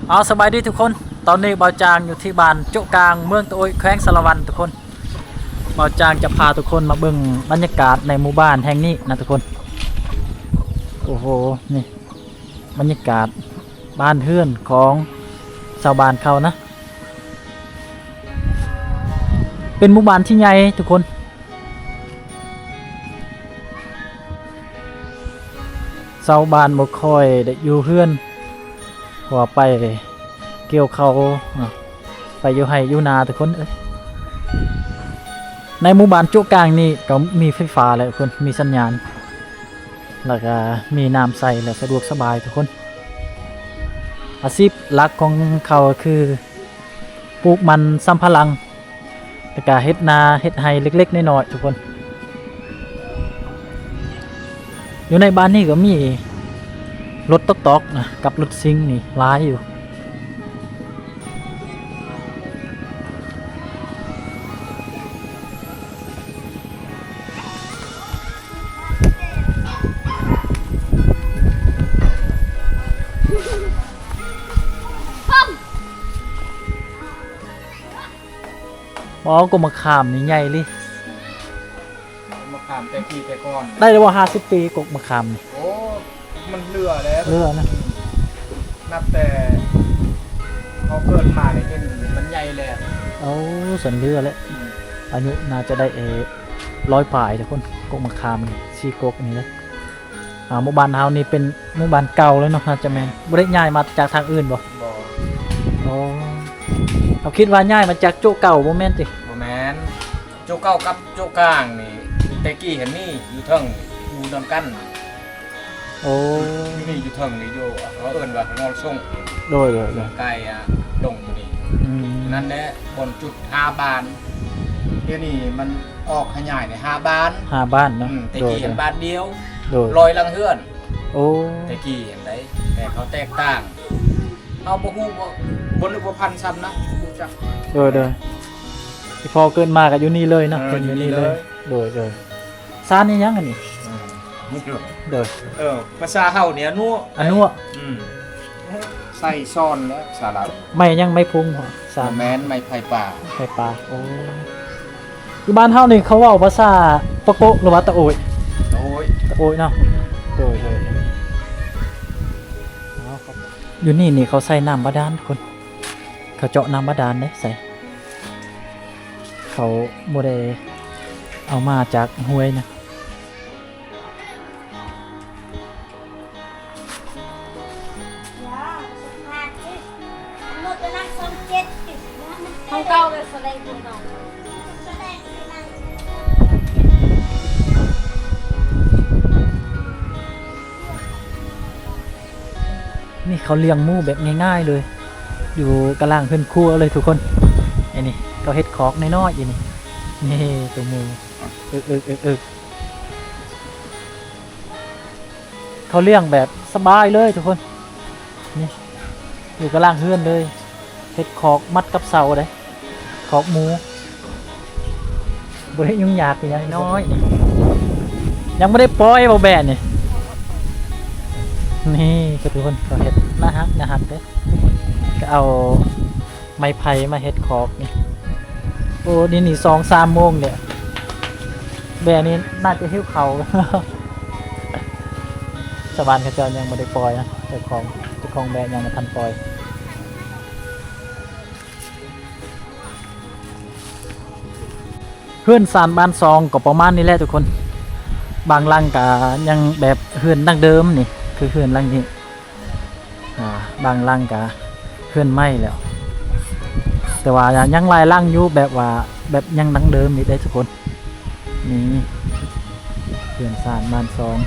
ເອົາ ສະບາຍດີທຸກຄົນ, ຕອນນີ້ບ່າວຈາງຢູ່ທີ່ບ້ານໂຈະກາງ ເມືອງຕະໂອ້ຍ ແຂວງສາລະວັນທຸກຄົນ. ບ່າວຈາງຈະພາທຸກຄົນມາເບິ່ງບັນຍາກາດໃນໝູ່ບ້ານແຫ່ງນີ້ນະທຸກຄົນ. ໂອ້ໂຫ ນີ້ບັນຍາກາດບ້ານເຮືອນຂອງຊາວບ້ານເຂົານະ, ເປັນໝູ່ບ້ານທີ່ໃຫຍ່ທຸກຄົນ. ຊາວບ້ານບໍ່ຄ່ອຍໄດ້ຢູ່ເຮືອນ ເພາະວ່າໄປກ່ຽວເຂົ້າ ໄປຢູ່ໄຮ່ຢູ່ນາທຸກຄົນເອີຍ. ໃນໝູ່ບ້ານໂຈະກາງນີ້ກໍມີໄຟຟ້າແຫຼະທຸກຄົນ, ມີສັນຍານ ແລ້ວກໍມີນ້ຳໃຊ້ ແລະ ສະດວກສະບາຍທຸກຄົນ. ອາຊີບຫຼັກຂອງເຂົາກໍຄື ປູກມັນສຳປະຫຼັງ ແລ້ວກະເຮັດນາເຮັດໄຮ່ເລັກໆນ້ອຍໆທຸກຄົນ. ຢູ່ໃນບ້ານນີ້ກໍມີລົດຕອກໆນະ ກັບລົດຊິງນີ້ຫຼາຍຢູ່. ອໍ ກົກໝາກຂາມນີ້ໃຫຍ່ອີ່ຫຼີ. ກົກໝາກຂາມແຕ່ກີ້ແຕ່ກ່ອນ ໄດ້ແລ້ວບໍ່ ຫ້າສິບປີ ກົກໝາກຂາມນີ້? ໂອ້ ມັນເຫຼືອແລ້ວ ເຫຼືອນະ. ອືມ ນັບແຕ່ເຮົາເກີດມານີ້ເຫັນມັນໃຫຍ່ແລ້ວ. ໂອ້ ສັນເຫຼືອແລ້ວ. ອືມ ອາຍຸໜ້າຈະໄດ້ ເອີ ຮ້ອຍປາຍທຸກຄົນ, ກົກໝາກຂາມນີ້ ສີ່ກົກນີ້ເດ້. ອ່າ ໝູ່ບ້ານເຮົານີ້ເປັນໝູ່ບ້ານເກົ່າເລີຍເນາະ, ໜ້າຈະແມ່ນ ບໍ່ໄດ້ຍ້າຍມາຈາກທາງອື່ນບໍ່? ບໍ່. ອໍ ເຮົາຄິດວ່າຍ້າຍມາຈາກໂຈະເກົ່າ, ບໍ່ແມ່ນຕິ? ບໍ່ແມ່ນ. ໂຈະເກົ່າກັບໂຈະກາງນີ້ ແຕ່ກີ້ຫັ້ນນີ້ຢູ່ເທິງ ຢູ່ນຳກັນ. ໂອ້ ຢູ່ນີ້ຢູ່ເທິງນີ້ ຢູ່ ເຂົາເອີ້ນວ່າຮອລຊົງ. ໂດຍໆໆ ໃກ້ ອ່າ ດົງຢູ່ນີ້. ອືມ ນັ້ນແຫຼະ ບ່ອນຈຸດຫ້າບ້ານ, ດຽວນີ້ມັນອອກຂະຫຍາຍໃນຫ້າບ້ານ. ຫ້າບ້ານເນາະ. ອືມ ແຕ່ກີ້ຫັ້ນ ໂດຍໆ ບ້ານດຽວ. ໂດຍ ຮ້ອຍຫຼັງເຮືອນ. ໂອ້ ແຕ່ກີ້ຫັ້ນໃດ ແຕ່ເຂົາແຕກຕ່າງ. ເຮົາບໍ່ຮູ້ ບໍ່ ບໍ່ນຶກບໍ່ຝັນຊ້ຳນະ ຮູ້ຈັກ. ໂດຍໆ ທີ່ພໍ່ເກີດມາກໍຢູ່ນີ້ເລີຍເນາະ. ເອີ ເປັນຢູ່ນີ້ເລີຍ. ຢູ່ນີ້ເລີຍ. ໂດຍໆ. ຊານອີ່ຫຍັງອັນນີ້? ອືມ ໂດຍ. ເອີ ພາສາເຮົານີ້ອະນົວະ. ອະນົວະ. ອືມ ໃສ່ຊອນແລ້ວສາລາວ. ໄມ້ຫຍັງ? ໄມ້ພຸງບໍ? ຊານ. ບໍ່ແມ່ນ, ໄມ້ໄຜ່ປ່າ. ໄຜ່ປ່າ. ໂອ້ ຢູ່ບ້ານເຮົານີ້ເຂົາເວົ້າພາສາປະໂກະ ຫຼືວ່າຕະໂອ້ຍ? ຕະໂອ້ຍ. ຕະໂອ້ຍເນາະ. ໂດຍໆ. ຢູ່ນີ້ນີ້ເຂົາໃຊ້ນ້ຳບາດານຄົນ, ເຂົາເຈາະນ້ຳບາດານເດ້ ໃສ່ ເຂົາບໍ່ໄດ້ເອົາມາຈາກຫ້ວຍນະ. ຂອງເກົ່າເລີຍ ສະແລງຂອງເກົ່າ. ນີ້ເຂົາລ້ຽງໝູແບບງ່າຍໆເລີຍ ຢູ່ກະລາງເຮືອນຄົວເລີຍທຸກຄົນ. ອັນນີ້ເຂົາເຮັດຄອກນ້ອຍໆຢູ່ນີ້. ນີ້ໂຕໝູ ເອິກໆໆໆ ເຂົາລ້ຽງແບບສະບາຍເລີຍທຸກຄົນ. ນີ້ຢູ່ກະລາງເຮືອນເລີຍ. ເຮັດຄອກມັດກັບເສົາເດ້ ຄອກໝູ ບໍ່ໄດ້ຫຍຸ້ງຍາກອີ່ຫຍັງ. ນ້ອຍໆນີ້ ຍັງບໍ່ໄດ້ປ່ອຍບໍ່ແບນີ້. ນີ້ທຸກຄົນ ເຂົາເຮັດໜ້າຮັກ ໜ້າຮັກເດ້. ກໍເອົາໄມ້ໄຜ່ມາເຮັດຄອກນີ້. ໂອ້ ນີ້ ນີ້ສອງສາມໂມງແລ້ວ. ແບນີ້ໜ້າຈະຫິວເຂົ້າ. ຊາວບ້ານເຂົາເຈົ້າຍັງບໍ່ໄດ້ປ່ອຍນະ ເຈົ້າຂອງ ເຈົ້າຂອງແບຍັງບໍ່ທັນປ່ອຍ. ເຮືອນຊານບ້ານຊ່ອງກໍປະມານນີ້ແຫຼະທຸກຄົນ. ບາງຫຼັງກະຍັງແບບເຮືອນດັ້ງເດີມນີ້ ຄືເຮືອນຫຼັງນີ້. ອ່າ ບາງຫຼັງກະເຮືອນໃໝ່ແລ້ວ ແຕ່ວ່າຍັງຫຼາຍຫຼັງຢູ່ ແບບວ່າ ແບບຍັງດັ້ງເດີມນີ້ເດ້ທຸກຄົນ. ນີ້ເຮືອນຊານບ້ານຊ່ອງ.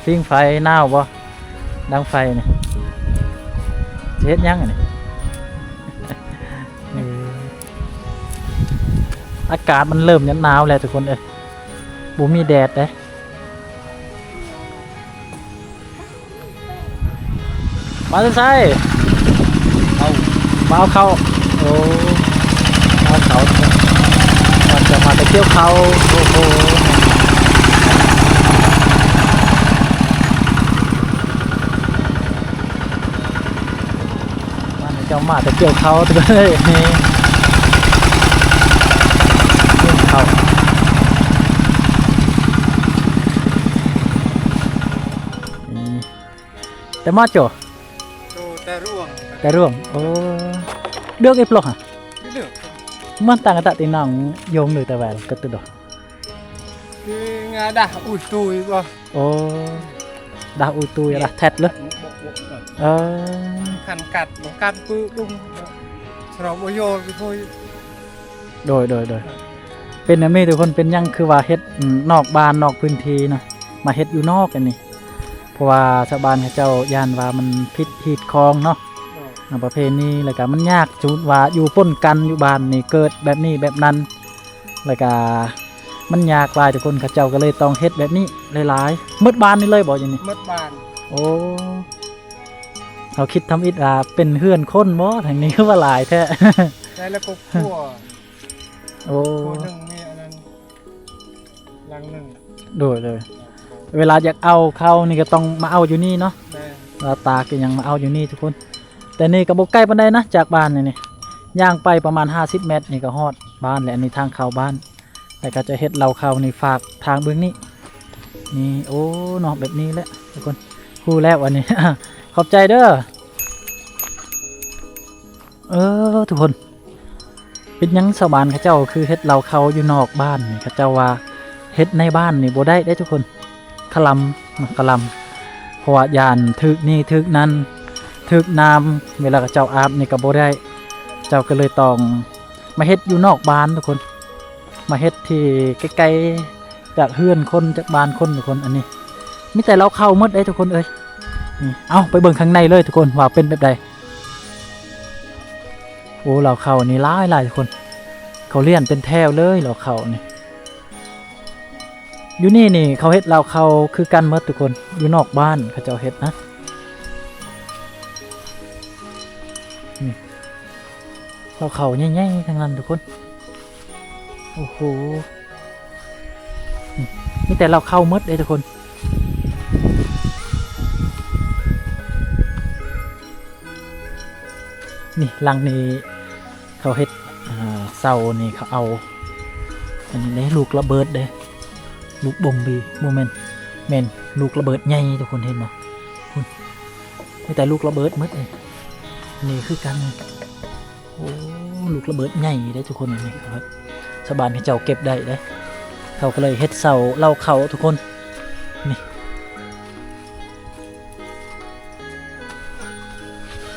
ຟິງໄຟໜາວບໍ່? ດັງໄຟນີ້ ຊິເຮັດຫຍັງອັນນີ້? ເອີ ອາ ອາກາດມັນເລີ່ມຈະໜາວແລ້ວທຸກຄົນເອີຍ ບໍ່ມີແດດເດ້. ມາແຕ່ໃສ? ເຂົ້າ ມາເອົາເຂົ້າ. ໂອ້ ມາເອົາເຂົ້າ ວ່າຈະມາແຕ່ກ່ຽວເຂົ້າ. ໂອ້ໂຫ ວ່າເຈົ້າມາແຕ່ກ່ຽວເຂົ້າເດີ. ກ່ຽວເຂົ້າ ອືມ ແຕ່ມາໂຈ ໂຕແຕ່ຣວງ ແຕ່ຣວງ. ໂອ້ ເດືອກອີ່ປະໂລຫະ ເດືອກ ມັນຕ່າງກັນຕະຕິໜອງຢົງຫຼືແຕ່ແວວກະຕຸໂດ ຄືງາດາອຸຍຕຸຍບໍ່. ໂອ້ ດາອຸຍຕຸຍ ແທດເລີຍ. ເອີ ຄັນກັດບໍ່ກັດປຶດຸງ ສະເນາະບໍ່ໂຍ ໂດຍ ໂດຍ ໂດຍ ເປັນແບບນີ້ທຸກຄົນ. ເປັນຫຍັງຄືວ່າເຮັດ ອືມ ນອກບ້ານນອກພື້ນທີ່ນະ ມາເຮັດຢູ່ນອກອັນນີ້ ເພາະວ່າຊາວບ້ານເຂົາເຈົ້າຢ້ານວ່າມັນຜິດຮີດຄອງເນາະ ເນາະ ປະເພນີ ແລ້ວກະມັນຍາກ. ສົມມຸດວ່າຢູ່ປົນກັນຢູ່ບ້ານນີ້ ເກີດແບບນີ້ແບບນັ້ນ ແລ້ວກະມັນຍາກຫຼາຍທຸກຄົນ ເຂົາເຈົ້າກະເລີຍຕ້ອງເຮັດແບບນີ້ຫຼາຍໆ. ໝົດບ້ານນີ້ເລີຍບໍ່ ຢູ່ນີ້? ໝົດບ້ານ. ໂອ້ ເຮົາຄິດທຳອິດວ່າເປັນເຮືອນຄົນບໍ່ ທາງນີ້ຄືວ່າຫຼາຍແທ້. ໄດ້ລະຄົບຄົວ. ໂອ້ ຄົວໜຶ່ງມີອັນນັ້ນຫຼັງໜຶ່ງ. ໂດຍ ໂດຍ ເວລາຢາກເອົາເຂົ້ານີ້ກະຕ້ອງມາເອົາຢູ່ນີ້ເນາະ. ແມ່ນ ເວລາຕາກອີ່ຫຍັງມາເອົາຢູ່ນີ້ທຸກຄົນ. ແຕ່ນີ້ກະບໍ່ໄກປານໃດນະ ຈາກບ້ານນີ້ ຍ່າງໄປປະມານຫ້າສິບແມັດນີ້ກະຮອດບ້ານແລ້ວ. ອັນນີ້ທາງເຂົ້າບ້ານ ແລ້ວກະຈະເຮັດເລົ້າເຂົ້ານີ້ຝາກທາງເບື້ອງນີ້ ນີ້. ໂອ້ ເນາະ ແບບນີ້ແຫຼະທຸກຄົນ ຮູ້ແລ້ວອັນນີ້. ຂອບໃຈເດີ. ເອີ ທຸກຄົນ ເປັນຫຍັງຊາວບ້ານເຂົາເຈົ້າຄືເຮັດເລົ້າເຂົ້າຢູ່ນອກບ້ານນີ້? ເຂົາເຈົ້າວ່າເຮັດໃນບ້ານນີ້ບໍ່ໄດ້ເດ້ທຸກຄົນ ຄະລຳ ມັນຄະລຳ ເພາະວ່າຢ້ານຖືກນີ້ຖືກນັ້ນ ຖືກນ້ຳ ເວລາເຂົາເຈົ້າອາບນີ້ກະບໍ່ໄດ້. ເຈົ້າກະເລີຍຕ້ອງມາເຮັດຢູ່ນອກບ້ານທຸກຄົນ ມາເຮັດທີ່ໃກ້ໆຈາກເຮືອນຄົນ ຈາກບ້ານຄົນທຸກຄົນ. ອັນນີ້ມີແຕ່ເລົ້າເຂົ້າໝົດເດ້ທຸກຄົນເອີຍ. ນີ້ ເອົາໄປເບິ່ງຂ້າງໃນເລີຍທຸກຄົນ ວ່າເປັນແບບໃດ. ໂອ້ ເລົ້າເຂົ້ານີ້ຫຼາຍໆທຸກຄົນ ເຂົາລຽນເປັນແຖວເລີຍເລົ້າເຂົ້ານີ້. ຢູ່ນີ້ນີ້ເຂົາເຮັດເລົ້າເຂົ້າຄືກັນໝົດທຸກຄົນ ຢູ່ນອກບ້ານເຂົາເຈົ້າເຮັດນະ. ນີ້ ເລົ້າເຂົ້າໃຫຍ່ໆທັງນັ້ນທຸກຄົນ. ໂອ້ໂຫ ນີ້ ມີແຕ່ເລົ້າເຂົ້າໝົດເດ້ທຸກຄົນ. ນີ້ ຫຼັງນີ້ເຂົາເຮັດ ອ່າ ເສົານີ້ເຂົາເອົາອັນນີ້ເດ້ ລູກລະເບີດເດ້ ລູກບົມບີ ບໍ່ແມ່ນ ແມ່ນລູກລະເບີດໃຫຍ່ທຸກຄົນ ເຫັນບໍ່? ພຸ້ນ ມີແຕ່ລູກລະເບີດໝົດເລີຍ. ນີ້ຄືກັນ ໂອ້ ລູກລະເບີດໃຫຍ່ເດ້ທຸກຄົນ. ນີ້ ຊາວບ້ານເຂົາເຈົ້າເກັບໄດ້ເດ້ ເຂົາກະເລີຍເຮັດເສົາເລົ້າເຂົ້າທຸກຄົນ. ນີ້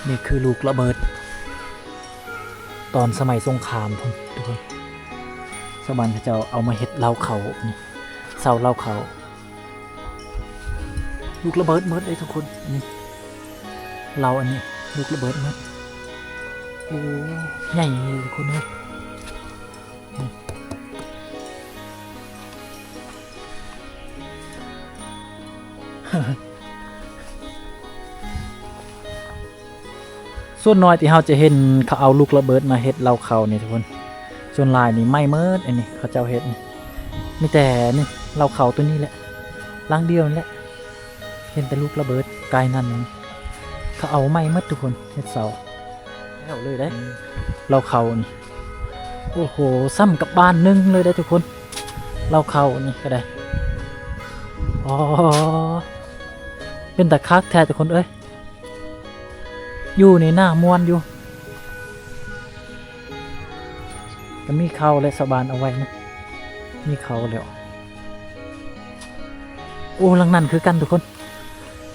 ນີ້ຄືລູກລະເບີດຕອນສະໄໝສົງຄາມພຸ້ນທຸກຄົນ ຊາວບ້ານເຂົາເຈົ້າເອົາມາເຮັດເລົ້າເຂົ້າ ນີ້ ເສົາເລົ້າເຂົ້າ ລູກລະເບີດໝົດເດ້ທຸກຄົນ. ນີ້ ເລົ້າອັນນີ້ ລູກລະເບີດໝົດ. ໂອ້ ໃຫຍ່ເລີຍທຸກຄົນເອີຍ. ສ່ວນໜ້ອຍທີ່ເຮົາຈະເຫັນເຂົາເອົາລູກລະເບີດມາເຮັດເລົ້າເຂົ້ານີ້ທຸກຄົນ ສ່ວນຫຼາຍນີ້ໄໝ້ໝົດ. ອັນນີ້ເຂົາເຈົ້າເຮັດນີ້ ມີແຕ່ນີ້ເລົ້າເຂົ້າໂຕນີ້ແຫຼະ ຫຼັງດຽວນີ້ແຫຼະ ເຫັນແຕ່ລູກລະເບີດ. ກາຍນັ້ນເຂົາເອົາໄໝ້ໝົດທຸກຄົນ ເຮັດເສົາ ແລ້ວເລີຍເດ້ ເລົ້າເຂົ້ານີ້. ໂອ້ໂຫ ສ່ຳກັບບ້ານໜຶ່ງເລີຍເດ້ທຸກຄົນ ເລົ້າເຂົ້ານີ້ກະໄດ້. ອໍ ເປັນຕາຄັກແທ້ທຸກຄົນເອີຍ ຢູ່ນີ້ໜ້າມ່ວນຢູ່. ກະມີເຂົ້າແຫຼະ ຊາວບ້ານເອົາໄວ້ນະ ມີເຂົ້າແລ້ວ. ໂອ້ ຫຼັງນັ້ນຄືກັນທຸກຄົນ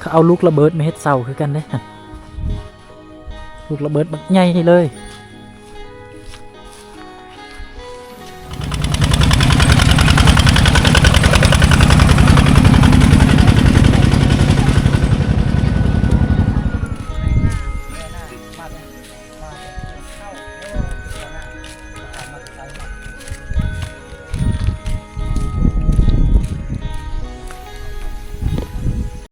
ເຂົາເອົາລູກລະເບີດມາເຮັດເສົາຄືກັນເດ້ ລູກລະເບີດບັກໃຫຍ່ເລີຍ.